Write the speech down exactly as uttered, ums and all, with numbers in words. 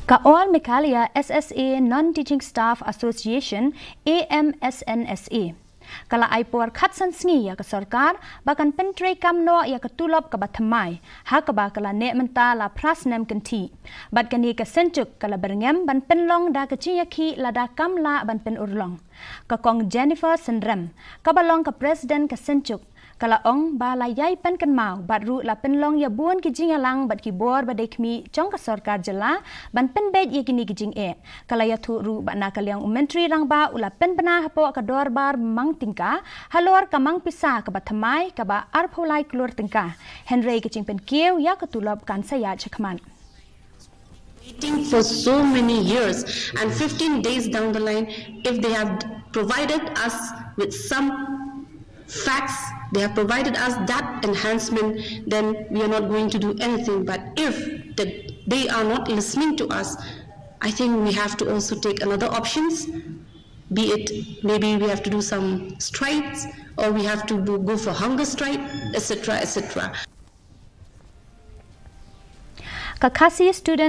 Ka All Meghalaya S S A Non-Teaching Staff Association, A M S N S A, ka la ai por khatsan sngi ïa ka sorkar ba kan pyntreikam noh ïa ka tulop kaba thymmai, ha kaba ka la neh mynta la phra snem kynthih. Bad kane ka synjuk ka la byrngem ban pynlong da ka jingïakhih lada kam lah ban pynurlong. Ka Kong Jennifer Synrem, kaba long ka president ka synjuk, ka la ong ba la ïai pynkynmaw bad ruh la pynlong ïa bun ki jingïalang bad ki bor ba dei khmih jong ka sorkar jylla ban pynbeit ïa kine ki jingeh. Ka la ïathuh ruh ba na ka liang u Myntri Rangbah u la pynbna hapoh ka dorbar mang tyngka halor ka mang pisa kaba thymmai kaba arphew lai klur tyngka. Hynrei ka jingpynkiew ïa ka tulop kan sa ïaid shakhmat. Waiting for so many years, and fifteen days down the line, if they have provided us with some facts, they have provided us that enhancement, then we are not going to do anything. But if the, they are not listening to us, I think we have to also take another options, be it maybe we have to do some strikes, or we have to do, go for hunger strike, et cetera, et cetera. Ka Khasi Student